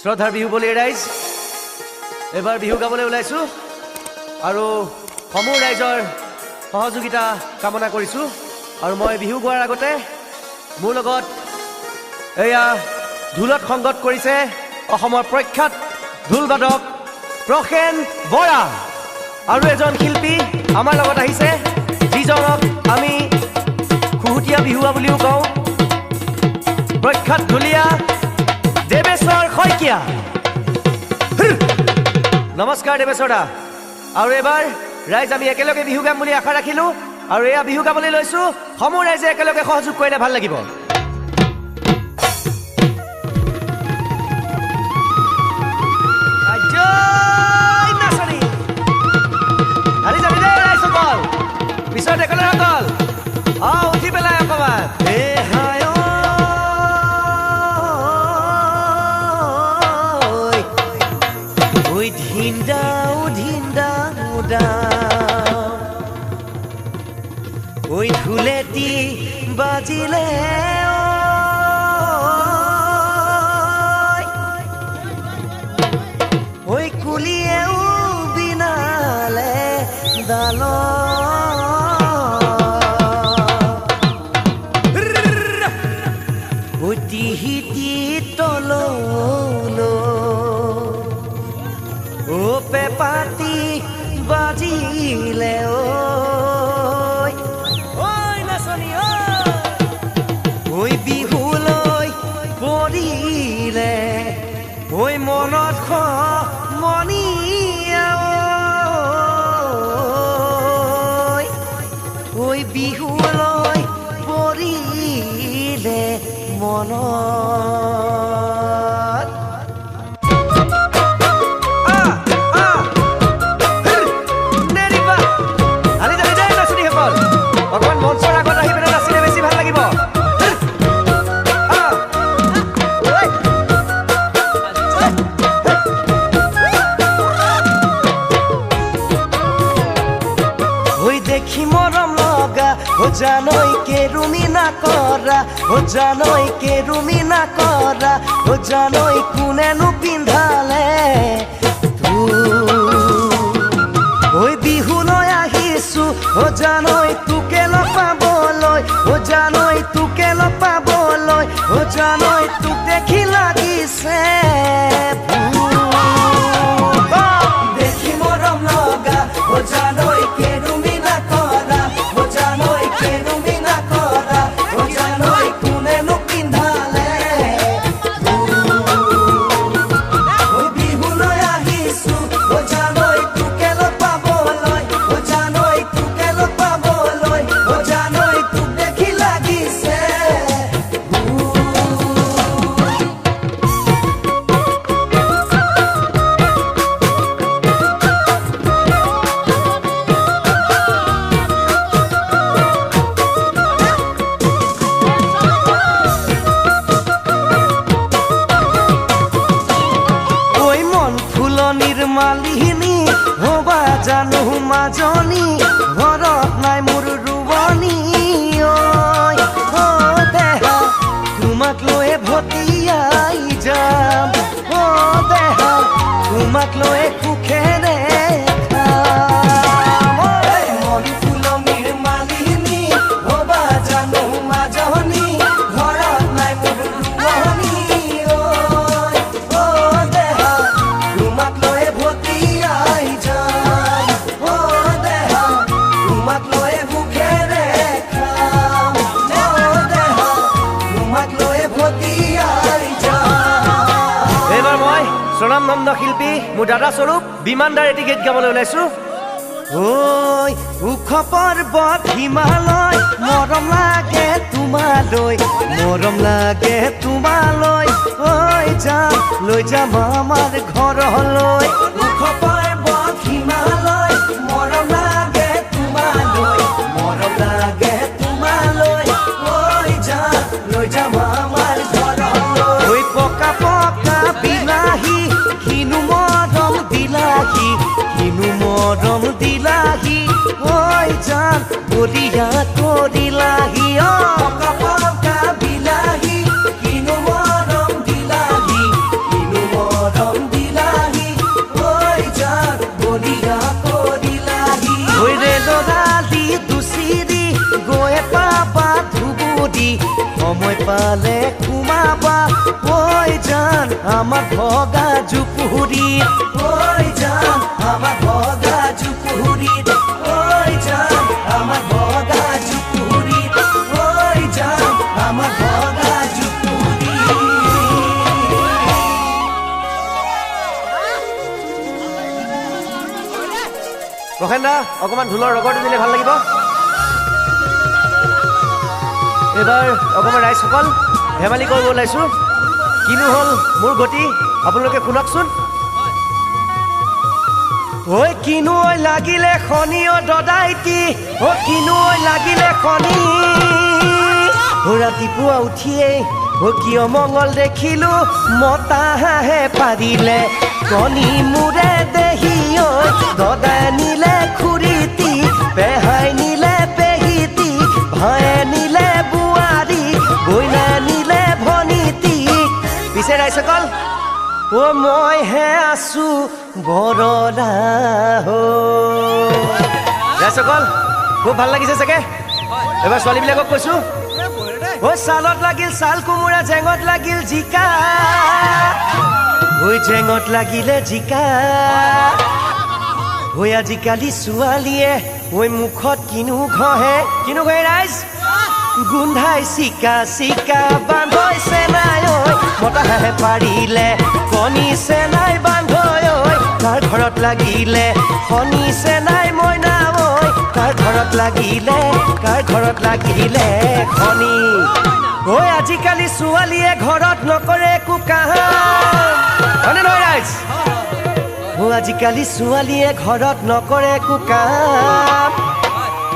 শ্ৰদ্ধাৰ বিহু বলি ৰাইজ, এবাৰ বিহু গাবলৈ ওলাইছোঁ আৰু সমূহ ৰাইজৰ সহযোগিতা কামনা কৰিছোঁ। আৰু মই বিহু গোৱাৰ আগতে মোৰ লগত এয়া ঢোলত সংগত কৰিছে অসমৰ প্ৰখ্যাত ঢোলবাদক প্ৰসেন বৰা, আৰু এজন শিল্পী আমাৰ লগত আহিছে যিজনক আমি খুহুতীয়া বিহুৱা বুলিও কওঁ, প্ৰখ্যাত ঢুলীয়া দেৱেশ্বৰ শইকীয়া। নমস্কাৰ দেৱেশ্বৰ দা। আৰু এবাৰ ৰাইজ আমি একেলগে বিহু গাম বুলি আশা ৰাখিলোঁ আৰু এয়া বিহু গাবলৈ লৈছোঁ। সমূহ ৰাইজে একেলগে সহযোগ কৰিলে ভাল লাগিব। পিছত সকল উঠি পেলাই অকণমান ঐ ঢোলেটি বাজিলে ঐ কুলিয়েও বিনালে দাল ও পেপাতি বাজিলে ঐ বিহুলৈ পৰিলে ঐ মনত মনিয়া ঐ বিহুলৈ পৰিলে মনত। অকণমান মঞ্চৰ আগত আহি পেলাই নাচিলে বেছি ভাল লাগিব। ঐ দেখি মৰম লগা ও জানৈ কেৰুমি নকৰা, ও জানৈ কেৰুমি নকৰা, ও জানৈ কোনেনো পিন্ধালে ঐ বিহুলৈ আহিছো, ও জানৈ তোকে লগ পাবলৈ, ও জানৈ তোকে লগ পাবলৈ, ও জানৈ তোক দেখি লাগিছে দেখি মৰম লগা, ও জানৈ কেৰুমি নকৰা, ও জানৈ কেৰুমি নকৰা, ও জানৈ কোনেনো পিন্ধালে ঐ বিহুলৈ আহিছো, ও জানৈ তোকে লগ পাবলৈ, ও জানৈ তোকে লগ পাবলৈ, ও জানৈ তোক দেখি লাগিছে। ঐ মন ফুলনিৰ মালিনী হবা জানো মাজনী, ঘৰত নাই মোৰ ৰুৱনী ঐ অ দেহা তোমাক লৈ ভটিয়াই যাম, অ দেহা তোমাক লৈ সুখেৰে খাম। মন ফুলনিৰ মালিনী হবা জানো মাজনী, ঘৰত নাই মোৰ ৰুৱনী ঐ অ দেহা তোমাক লৈ ভটিয়াই যাম, অ দেহা তোমাক লৈ সুখেৰে খাম, অ দেহা তোমাক লৈ ভটিয়াই যাম। এইবাৰ মই স্বনামধন্য শিল্পী মোৰ দাদা স্বৰূপ বিমান দাৰ এটি গীত গাবলৈ ওলাইছো। ঐ ওখ পৰ্বত হিমালয় মৰম লাগে তোমালৈ, মৰম লাগে তোমালৈ, ঐ যাম লৈ যাম আমাৰ ঘৰলৈ। ওখ পৰ্বত হিমালয় মৰম লাগে তোমালৈ, মৰম লাগে তোমালৈ, ঐ যাম লৈ যাম আমাৰ ঘৰলৈ। ঐ পকা পকা বিলাহী কিনো মৰম দিলাহি, কিনো মৰম দিলাহি, ঐ জান বলিয়া কৰিলাহি। অ পকা পকা বিলাহী কিনো মৰম দিলাহি, কিনো আমাৰ ভগা জুপুৰীত, ঐ যাম আমাৰ ভগা জুপুৰীত, ঐ যাম আমাৰ ভগা জুপুৰীত, ঐ যাম আমাৰ ভগা জুপুৰীত। প্ৰসেন দা, অকণমান ঢোলৰ ৰগৰটো দিলে ভাল লাগিব। এইবাৰ অকণমান ৰাইজসকল ধেমালি কৰিব ওলাইছোঁ। কিনো হ'ল মোৰ গতি আপোনালোকে শুনকচোন। ঐ কিনো ঐ লাগিলে শনি অ দদাইটি, অ কিনো ঐ লাগিলে শনি, অ ৰাতিপুৱা উঠিয়েই অ কিয় মঙল দেখিলো, মতা হাঁহে পাৰিলে কণী মোৰে দেহি ঐ, দদাই নিলে খুৰীটি, পেহাই নিলে পেহীটি, ভায়ে নিলে বোৱাৰী, বইনাই নিলে ভনীটি। পিছে ৰাইজসকল, অ মইহে আছো বৰলা হৈ। ৰাইজসকল খুব ভাল লাগিছে চাগে। এবাৰ ছোৱালীবিলাকক কৈছো, ঐ ছালত লাগিল ছাল কোমোৰা, জেঙত লাগিল জিকা, ঐ জেঙত লাগিলে জিকা। ঐ আজিকালি ছোৱালীয়ে ঐ মুখত কিনো ঘঁহে, কিনো ঘঁহে ৰাইজ, গোন্ধাই চিকা চিকা বান্ধৈ চেনাই ঐ, মতা হাঁহে পাৰিলে কণী চেনাই বান্ধৈ ঐ, কাৰ ঘৰত লাগিলে শনি চেনাই মইনা ঐ, কাৰ ঘৰত লাগিলে, কাৰ ঘৰত লাগিলে শনি। ঐ আজিকালি ছোৱালীয়ে ঘৰত নকৰে একো কাম, হয়নে নহয় ৰাইজ? ঐ আজিকালি ছোৱালীয়ে ঘৰত নকৰে একো কাম,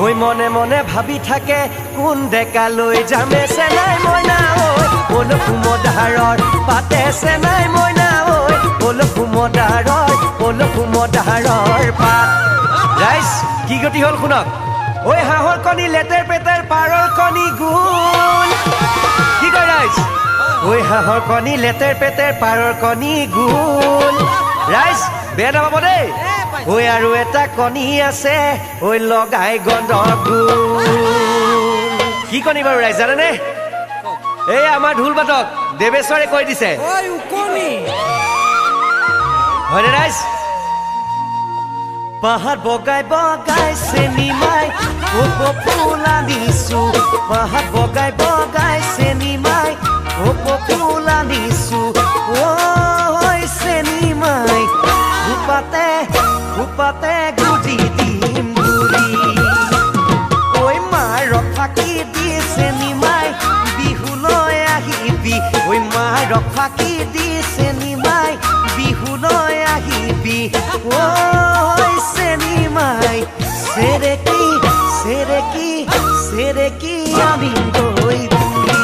ঐ মনে মনে ভাবি থাকে কোন ডেকা লৈ যামে চেনাই মইনা ঐ, ওল কুমদাৰৰ পাতে চেনাই মইনা ঐ, ওল কুমদাৰৰ, ওল কুমদাৰৰ পাত। ৰাইজ কি গতি হ'ল শুনক। ঐ হাঁহৰ কণী লেতেৰ পেতেৰ, পাৰৰ কণী গোল। কি কয় ৰাইজ? ঐ হাঁহৰ কণী লেতেৰ পেতেৰ, পাৰৰ কণী গোল। ৰাইজ বেয়া নাপাব দেই। ঐ আৰু এটা কণী আছে ঐ লগাই গণ্ডগোল। কি কণী বাৰু ৰাইজ জানেনে? এই আমাৰ ঢোল বাদক দেৱেশ্বৰে কৈ দিছে, হয়নে ৰাইজ? পাহাৰ বগাই বগাই চেনিমাই কপৌ ফুল আনিছো, পাহাৰ বগাই বগাই চেনিমাই কপৌ ফুল আনিছো, ঐ চেনিমাই খোপাতে খোপাতে গুজি দিম গুৰি, ঐ মাৰ ফাঁকি দি চেনিমাই বিহুলৈ আহিবি, ঐ মাৰ ফাঁকি দি চেনিমাই বিহুলৈ আহিবি, ঐ চেনিমাই চেৰেকি চেৰেকি চেৰেকি আনিম গৈ গুৰি।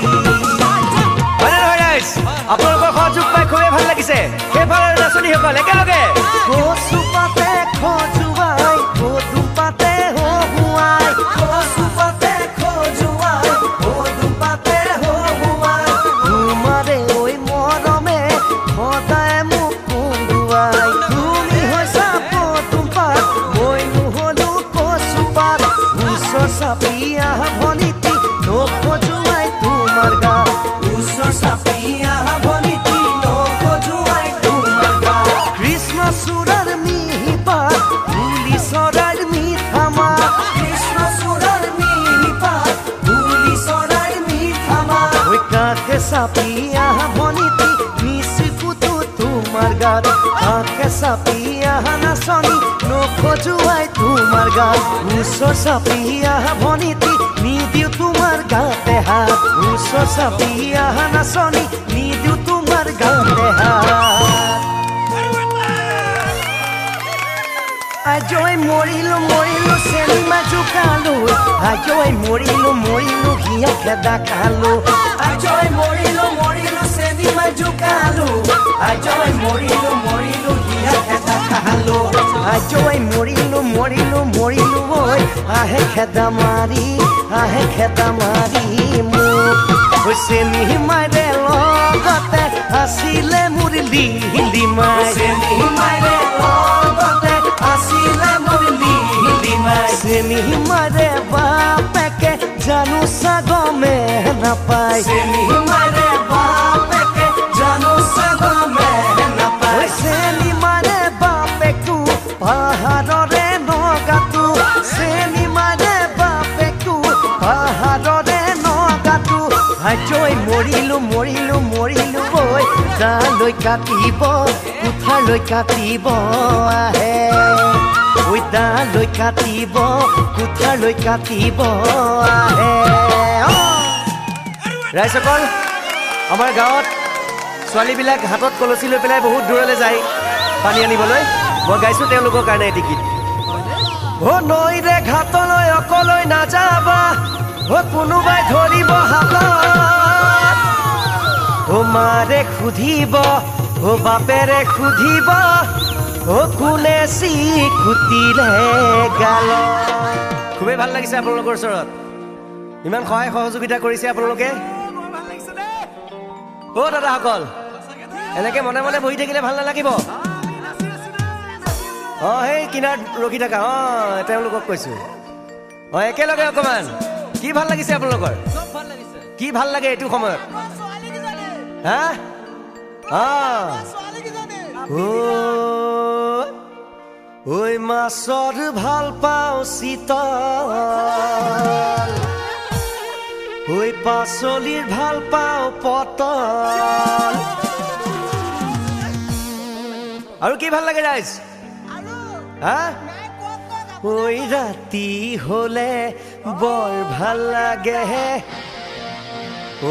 হয়নে নহয় ৰাইজ? আপোনালোকৰ সহযোগ পাই খুবেই ভাল লাগিছে। সেইফালৰ নাচনীসকল একেলগে কচু পাতে খজুৱাই, কদু পাতে হহুৱাই, কচু পাতে খজুৱাই, কদু পাতে হহুৱাই, তোমাৰে ঐ মৰমে সদায় মোক কন্দুৱাই, তুমি হৈছা পদুম পাত, মইনো হলো কচু পাত, ওচৰ চাপি আহা ভনীটি নখজুৱাই তোমাৰ গা, ওচৰ চাপি আহা ভনীটি নখজুৱাই তোমাৰ গা। কৃষ্ণ চূড়াৰ মিহি পাত, কুলি চৰাইৰ মিঠা মাত, কৃষ্ণ চূড়াৰ মিহি পাত, কুলি চৰাইৰ মিঠা মাত, ঐ কাষে চাপি আহা ভনীটি নিচকুতো তোমাৰ গাত, কাষে চাপি আহা নাচনী নখজুৱাই তোমাৰ গাত, ওচৰ চাপি আহা ভনীটি নিদিওঁ তোমাৰ গাতে হাত, ওচৰ চাপি আহা নাচনী নিদিওঁ তোমাৰ গাতে হাত। আজৈ মৰিলো মৰিলো চেনিমা জোকালো, আজৈ মৰিলো মৰিলো হিয়া খেদা খালো, আজৈ মৰিলো মৰিলো চেনিমা জোকালো, আজৈ মৰিলো মৰিলো হিয়া খেদা খালো, আজৈ মৰিলো মৰিলো মৰিলো ঐ আহে খেদা মাৰি, আহে খেদা মাৰি মোক। ঐ চেনিমাৰে লগতে আছিলে মোৰ লিলিমাই, চেনিমাৰে লগতে আছিলে মোৰ লিলিমাই, চেনিমাৰে বাপেকে জানো চাগমে নাপায়, চেনিমাৰে বাপেকে জানো চাগমে দালৈ কাটিব কুঠাৰলৈ কাটিব আহে, ঐ দালৈ কাটিব কুঠাৰলৈ কাটিব আহে। ৰাইজসকল, আমাৰ গাঁৱত ছোৱালীবিলাক হাতত কলচী লৈ পেলাই বহুত দূৰলৈ যায় পানী আনিবলৈ। মই গাইছোঁ তেওঁলোকৰ কাৰণে এটি গীত। অ' নৈৰে ঘাটলৈ অকলৈ নাযাবা, অ' কোনোবাই ধৰিব হাতত, অ' মাৰে সুধিব, অ' বাপেৰে সুধিব, অ' কোনে চিকুটিলে গাল। খুবেই ভাল লাগিছে আপোনালোকৰ ওচৰত, ইমান সহায় সহযোগিতা কৰিছে আপোনালোকে। অ' দাদাসকল, এনেকে মনে মনে বহি থাকিলে ভাল নালাগিব। অ' সেই কিনাৰত ৰখি থাকা, অ' তেওঁলোকক কৈছো। অ' একেলগে অকণমান। কি ভাল লাগিছে আপোনালোকৰ? কি ভাল লাগে এইটো সময়ত? হা? অ' ঐ মাছৰ ভাল পাওঁ চিতল, ঐ পাচলিৰ ভাল পাওঁ পটল। আৰু কি ভাল লাগে ৰাইজ? হা? ঐ ৰাতি হলে বৰ ভাল লাগে,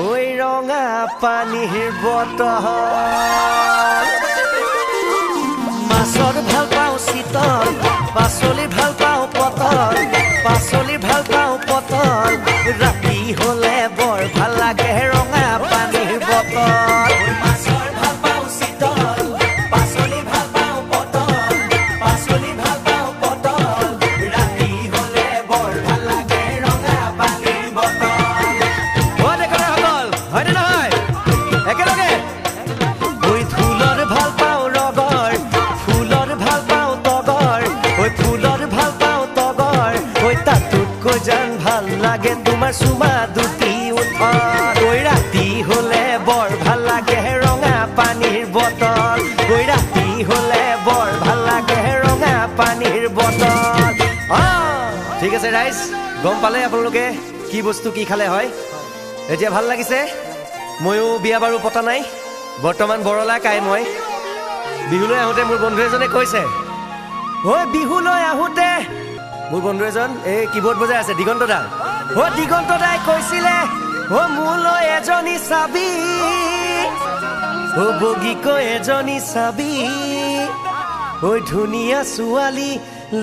ঐ ৰঙা পানীৰ বটল। মাছৰ ভাল পাওঁ চিতল, পাচলি ভাল পাওঁ পটল, পাচলি ভাল পাওঁ পটল। ৰাতি হলে বৰ ভাল লাগে ৰঙা পানীৰ বটল। মাছৰ ভাল পাওঁ চিতল, পাচলি ভাল পাওঁ পটল, পাচলি ভাল পাওঁ পটল। ৰাতি হলে বৰ ভাল লাগে ৰঙা পানীৰ বটল। অ ডেকাসকল, হয়নে নহয়? একেলগে। ঐ ফুলৰ ভাল পাওঁ ৰগৰ, ফুলৰ ভাল পাওঁ তগৰ, ঐ ফুলৰ ভাল পাওঁ তগৰ। ঐ তাতোতকৈ জান ভাল লাগে তোমাৰ চুমা দুটি ওঠৰ। ঐ ৰাতি হলে বৰ ভাল লাগে ৰঙা পানীৰ বটল, ঐ ৰাতি হলে বৰ ভাল লাগে ৰঙা পানীৰ বটল। ঠিক আছে ৰাইজ, গম পালে আপোনালোকে কি বস্তু কি খালে হয়। এতিয়া ভাল লাগিছে। ময়ো বিয়া বাৰু পতা নাই, বৰ্তমান বৰলা কাই মই। বিহুলৈ আহোঁতে মোৰ বন্ধু এজনে কৈছে, ঐ বিহুলৈ আহোঁতে মোৰ বন্ধু এজন এই কীবৰ্ড বজাই আছে, দিগন্ত দা। অ' দিগন্ত দাই কৈছিলে, অ' মোলৈ এজনী চাবি, অ' বগীকৈ এজনী চাবি, ঐ ধুনীয়া ছোৱালী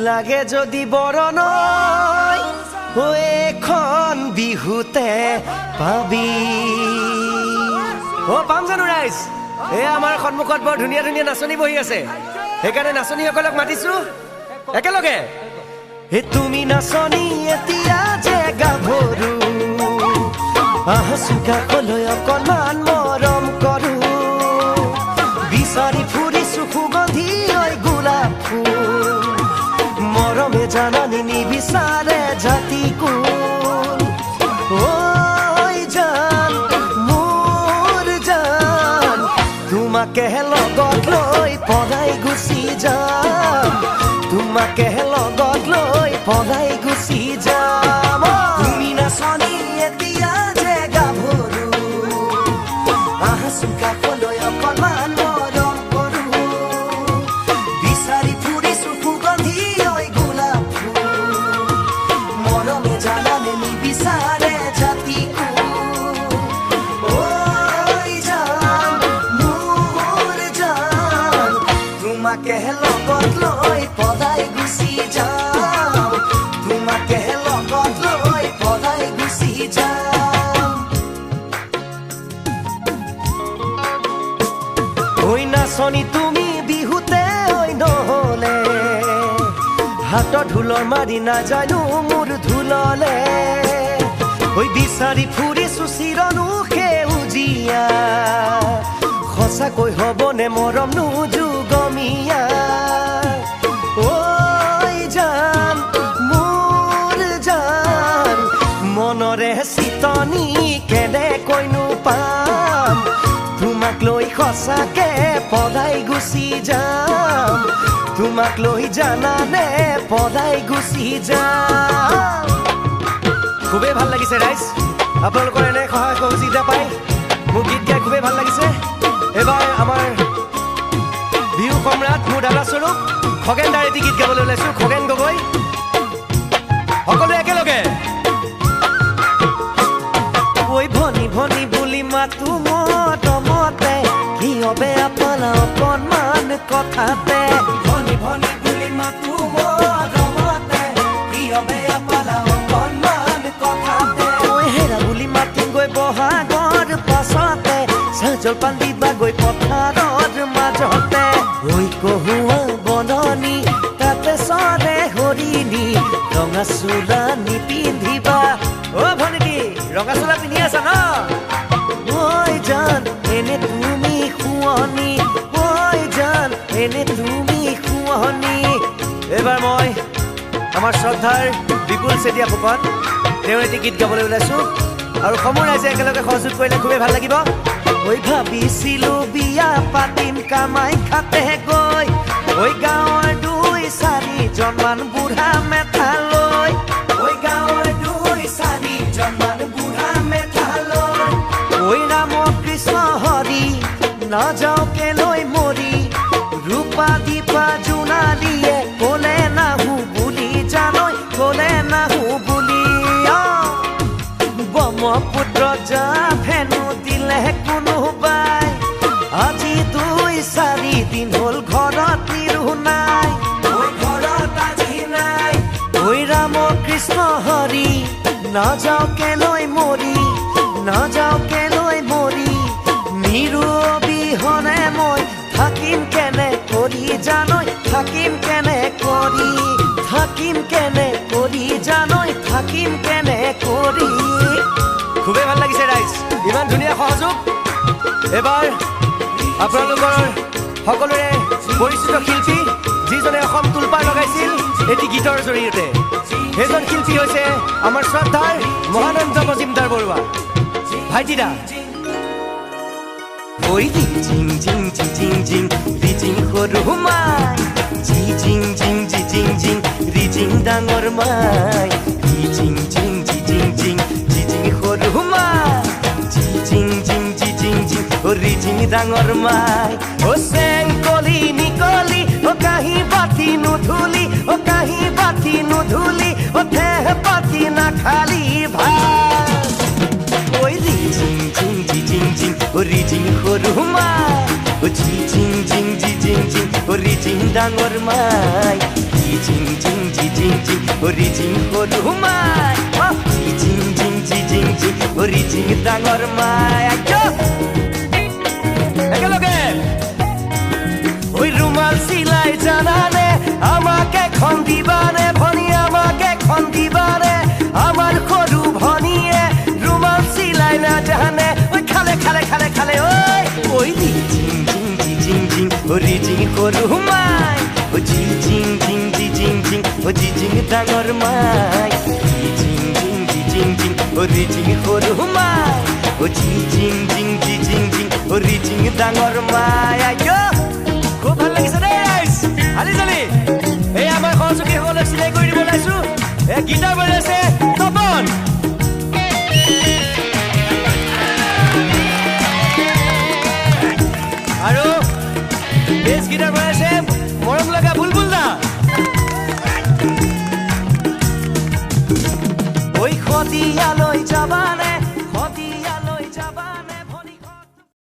লাগে যদি বৰণৈ, ঐ এখন বিহুতে পাবি। অ' পাম জানো ৰাইজ? এই আমাৰ সন্মুখত বৰ ধুনীয়া ধুনীয়া নাচনী বহি আছে, সেইকাৰণে নাচনীসকলক মাতিছো একেলগে। হে তুমি নাচনী এতিয়া যে গাভৰু, আহা কাষলৈ অকণমান মৰম কৰো। বিচাৰি ফুৰিছো সুগন্ধি ঐ গোলাপ ফুল, মৰমে জানানি নিবিচাৰে জাতি কুল। ঐ জান মোৰ জান, তোমাকে লগত লৈ পলাই গুচি যাম, তোমাকে লগত লৈ পলাই গুচি যাম। তুমি নাচনী এতিয়া যে গাভৰু, আহাচোন কাষলৈ অকণমান মৰম কৰো। বিচাৰি ফুৰিছো সুগন্ধি ঐ গোলাপ ফুল, মৰমে জানানে নিবিচাৰে জাতি কুল। ঐ জান মোৰ জান, তোমাকে লগত লৈ পলাই গুচি যাম, তোমাকে লগত লৈ পলাই গুচি যাম। ঐ নাচনী তুমি বিহুতে ঐ নহলে, হাতত ঢোলৰ মাৰি নাজানো মোৰ ঢোললে। ঐ বিচাৰি ফুৰিছো চিৰনো সেউজীয়া, সঁচাকৈ হ'বনে মৰমনো যুগমীয়া। ঐ জান মোৰ জান, মনৰে চিতনি কেনেকৈনো পাম, তোমাক লৈ সঁচাকে পলাই গুচি যাম, তোমাক লৈ জানানে পলাই গুচি যাম। খুবেই ভাল লাগিছে ৰাইজ, আপোনালোকৰ এনে সহায় সহযোগিতা পাই মোৰ গীত গাই খুবেই ভাল লাগিছে। এবাৰ আমাৰ বিহু সম্ৰাট মোৰ দাদা স্বৰূপ খগেন দাৰ এটি গীত গাবলৈ ওলাইছোঁ। খগেন গগৈ, সকলোৱে একেলগে। ঐ ভনী ভনী বুলি মাতো মৰমতে, কিয় বেয়া পালা অকণমান কথাতে? ভনী ভনী বুলি মাতো মৰমতে, কিয় বেয়া পালা অকণমান কথাতে? ঐ হেৰা বুলি মাতিম গৈ বহাগৰ পাছতে, চাহ জলপান দিবা গৈ পথাৰৰ মাজতে। ঐ কহুৱা বননি তাতে চৰে হৰিণী, ৰঙা চোলা নিপিন্ধিবা। অ ভনীটি, ৰঙা চোলা পিন্ধি আছা ন? ঐ জান এনে তুমি শুৱনি, ঐ জান এনে তুমি শুৱনি। এইবাৰ মই আমাৰ শ্ৰদ্ধাৰ বিপুল চেতিয়া ফুকন, তেওঁৰ এটি গীত গাবলৈ ওলাইছোঁ আৰু সমূহ ৰাইজে একেলগে সহযোগ কৰিলে খুবেই ভাল লাগিব। ঐ ভাবিছিলো বিয়া পাতিম কামাখ্যাতে গৈ, ঐ গাঁৱৰ দুই চাৰিজনমান বুঢ়া মেথা লৈ, ঐ গাঁৱৰ দুই চাৰিজনমান বুঢ়া মেথা লৈ। ঐ ৰাম কৃষ্ণ হৰি নাযাওঁ কেলৈ মৰি, ৰূপা দীপা জোনালীয়ে ক'লে নাহো বুলি, জানৈ ক'লে নাহো বুলি। ব্ৰহ্মপুত্ৰ জাপ হেনো দিলে কোনোবাই, আজি দুই চাৰি দিন হ'ল ঘৰত নিৰু নাই, ঘৰত আজি নাই। ঐ ৰাম কৃষ্ণ হৰি নাযাওঁ কেলৈ মৰি, নাযাওঁ কেলৈ মৰি। নিৰু অবিহনে মই থাকিম কেনে কৰি জানৈ, থাকিম কেনে কৰি, থাকিম কেনে কৰি জানৈ, থাকিম কেনে কৰি। খুবেই ভাল লাগিছে ৰাইজ, ইমান ধুনীয়া সহযোগ। এবাৰ আপোনালোকৰ সকলোৰে পৰিচিত শিল্পী, যিজনে অসম তোলপাৰ লগাইছিল এটি গীতৰ জৰিয়তে, সেইজন শিল্পী হৈছে আমাৰ শ্ৰদ্ধাৰ মহানন্দ মজুমদাৰ বৰুৱা ভাইটিদা। ঐ ৰিজিং জিং জি জিং জিং ৰিজিং সৰু মাই, জি জিং জিং জি জিং জিং ৰিজিং ডাঙৰ মাই, ৰিজিং জিং জি জিং জিং জি জিং সৰু মাই, জি জিং জিং জি জিং জিং অ ৰিজিং ডাঙৰ মাই। অ চেংকলি নিকলি, অ কাঁহী বাতি নুধুলি, অ কাঁহী বাতি নুধুলি, অ ঠেহ পাতি নাখালি ভাত। ঐ ৰিজিং জিং জি জিং জিং অ ৰিজিং সৰু মাই, অ জি জিং জিং জি জিং জিং অ ৰিজিং ডাঙৰ মাই, ৰিজিং জিং জি জিং জিং অ ৰিজিং সৰু মাই, অ জি জিং জিং জি জিং জিং অ ৰিজিং ডাঙৰ মাই। একেলগে। ঐ ৰুমাল চিলাই জানানে, আমাক এখন দিবানে ভনী, আমাক এখন দিবানে? আমাৰ সৰু ভনীয়ে ৰুমাল চিলাই নাজানে। ঐ খালে খালে খালে খালে ঐ। ঐ ৰিজিং জিং জি জিং জিং অ ৰিজিং সৰু মাই, অ জি জিং জিং জি জিং জিং অ জি জিং ডাঙৰ মাই, ৰিজিং জিং জি জিং জিং অ ৰিজিং সৰু মাই, অ জি জিং জিং জি জিং জিং অ ৰিজিং ডাঙৰ মাই। আইঅ খুব ভাল লাগিছে দেই ৰাইজ, হালি জালি। এই আমাৰ সহযোগীসকলক চিনাকি কৰি দিব ওলাইছো। এই গীটাৰ বজাইছে তপন, আৰু বেছ গীটাৰ বজাইছে মৰম লগা বুলবুল দা। ঐ শদিয়ালৈ যাবানে?